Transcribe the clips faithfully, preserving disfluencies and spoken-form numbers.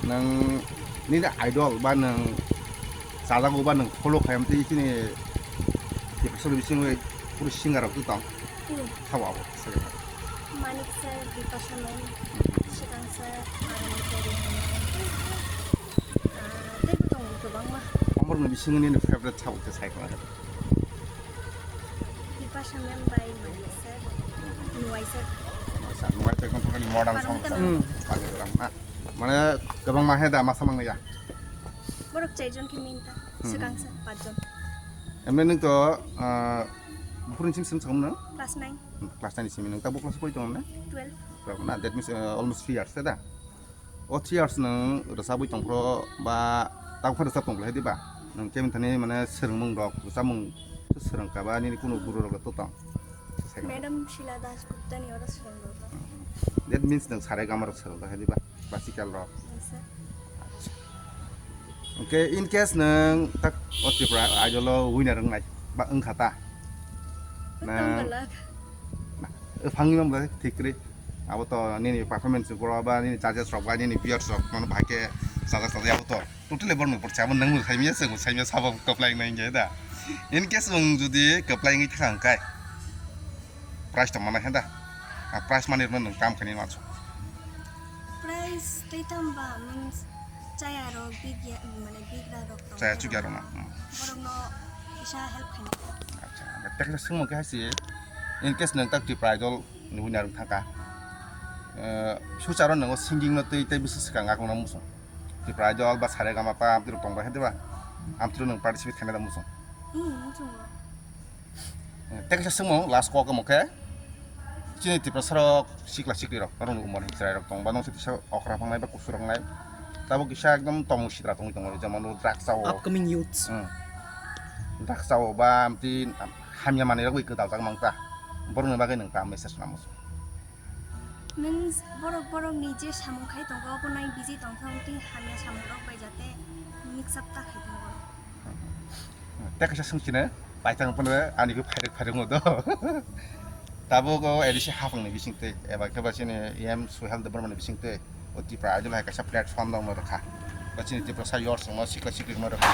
Nwng nini idol ba nwng chajago ba nwng follow khaiyam twi chini Tiprasani bisingo puro singer rok tong. Hmm. Sabo abo. Manik sir, Bipasha ma'am, Shikang sir, Arun sir, ah, tei bo tongo kwbangma. Omorokni bisingo nini favorite sabo khe sai khna. Bipasha ma'am bai Manik sir, Nuwai sir. Nuwai sir, Nuwai sir, modern song. Hmm. Mane kwbangma he da masa mangliya. Borok chaijon khe main ta, hmm, swkang sa pachjon. Emne nwng to, ah, buphuruni sim sim sakum no? Class nine. Hmm, class nine simi nwng ta bo class pori tongo na? Twelve. Twelve na, that means, ah, almost three years da. O three years nwng rwchabwi tongphro ba tabukha rwchab tongkha diba? Nwng kemini thani mane swrwngmung rok, rwchabmung swrwngkha ba nini kunu guru rok to tong? Madam Sheila Das Gupta ni oro swrwng rok. That means nwng saregama rok swrwng rok diba? Classical rok. Yes, sir. Acha. Hwnkhe in case nwng tak o Tripura Idol o winner wngnai ba wngkha ta? Nwng phangni mamla thik kwrwi. Abo to nini performance boro ba nini judges rok ba nini viewers rok mano bahai khe sajak sajak abo to. Totally borok ni borok chabo nwng bo saimanya, chwng bo saimanya, sabo kwplai wngnai hwnkhe da. In case nwng jodi kwplai wngwi thangkha hwnkhe, prize tong manai khe da. A prize manwi rwno nwng kam khainai uansuk. Prize tei tamo ba, means, chaya rok, bigya, mane, bigra rok tong. Chaya chukya rok na. Hmm. Borok no kisa help khainai. Acha, tei kisa swngmung khe hai se, in case nwng tak Tripura Idol ni winner wng thangkha. Eh, future o nwng o singing no tei, tei bisi swkang akwk no muchung. Tripura Idol ba Saregama pa amtwrwk tong bai khe diba? Amtwrwk nwng participate khaina da muchung? Hmm, muchungo. Eh, tei kaisa swngmung last kok omo khe, chini Tiprasa rok sikla sikli rok, norok ni umor ni chwrai rok tong ba, nong se tisa okra phangnai ba kusur wngnai, tabuk kisa ekdom tomung sitra tongwi tongo, jemon drugs chao. Upcoming youths. Hmm. Drugs chao ba amtwi hamya manwi rok bai kwtal jak mang ta, borok ni bagwi nwng ta message namo? Means, borok borok ni je samung khai tongo, abo nai busy tong kha, tei hamya samung rok bai jate mix up ta khai tongo. Tei kaisa swng sino, paithang phano ani khe phairok phairok no do. Tabuk o A D C hapang ni bising twi, eba khe ba chini E M Suhel Debbarma ni bising twi, o Tipra Idol hai kaisa platform dong no rwkha. Ba chini Tiprasa youths no sikla sikli no rwkha.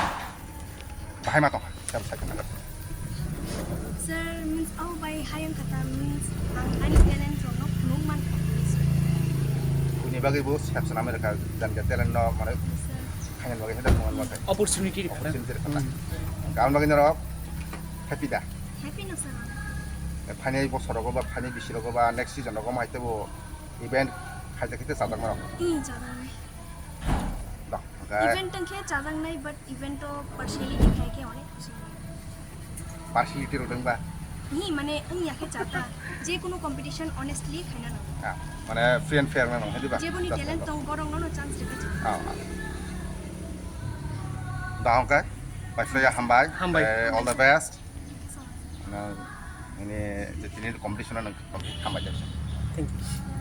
Bahai ma tongkha, sabo sai khna. Sir, means, oh, bai, hayang kata, means, ang ani talent rok no phunuk man kha, please. Kuni bagwi bo sep sana America, jan ja talent no, mane, sir, khaina bagwi heda phunuk man kha. Opportunity rwkha. Opportunity rwkha. Hmm. Karon bagwi norok happy da? Happy no, sir. Phainai bosor rogo ba, phainai bisi rogo ba, next season rogo ma haite bo event khaijak khe chajak norok. Hmm, chajak nai. Da, okay. Event tang khe chajak nai, but event o partiality khai khe onek khusi. Partiality rok dong ba? Hi, mane, wng ya khe chata. Je kunu competition honestly khaina nango. Ah, mane, free and fair nang, hai diba? Jeboni talent tong, borok nono chance rikha chata. Ah, ah. Da, okay. Bai Freya, hambai. Hambai. Eh, all the best. Nang ini je tini competition nang hambai jasa. Thank you.